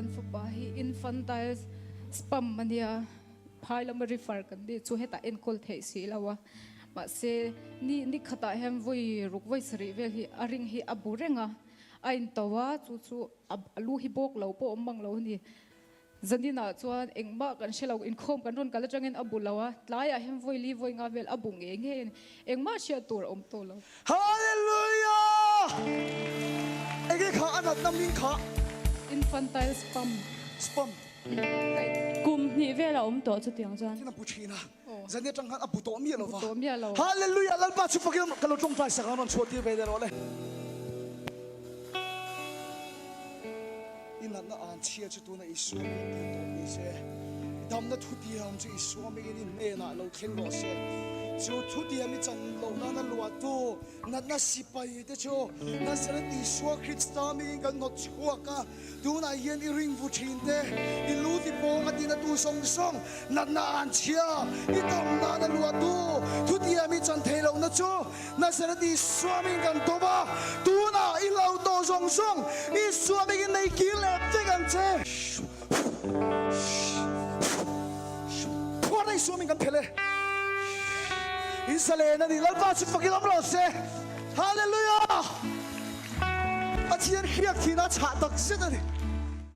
Kan fapa hi infantile spam a nia, phai lama refer kan nih chu hetah enkawl theih si lo a. Mahse, ni ni khatah hian vawi ruk vawi sarih vel hi a ring hi a bu reng a, a into a, chu chu a lu hi bawk lo pawh awm mang lo a ni. Zaninah chuan engmah kan hre lo, inkhawm kan rawn kal atangin a bu lo a, tlaiah hian vawi li vawi nga vel a bu ngei ngei a ni. Engmah hriat tur a awm tawh lo. Hallelujah! Enge kha a natna hming kha? Infantile spam. Spam. Kum hnih vel a awm tawh chutiang chuan. Tin a bu thin a, zan atang khan a bu tawh miah lo va. Bu tawh miah lo. Hallelujah! Lalpa chu fakin ka lo tawngtai sak ang rawn chhuah tir ve leh rawh le. I natna an chhia chu tuna Isua min tih tawh ni se, damna thutiam chu Isua mingin i hnenah lo thleng rawh se. Chu thutiam i chan loh nana luahtu natna sipai te chu Nazareth Isua Krista mingin kan hnawt chhuak a, tunah hian i ring vu thin te, i lu ti pawng a tinatu sawng sawng natna an chhia i dam nana luahtu thutiam i chan theih lohna chu Nazareth Isua mingin kan tawp a, tunah i lo tawh zawng zawng Isua mingin nei kir leh vek ang che. Phuarna Isua mingin kan phelh e. In zalen a ni, Lalpa chu fakin awm rawh se. Hallelujah! Pathian hriak thihna a chhah tak zet a ni.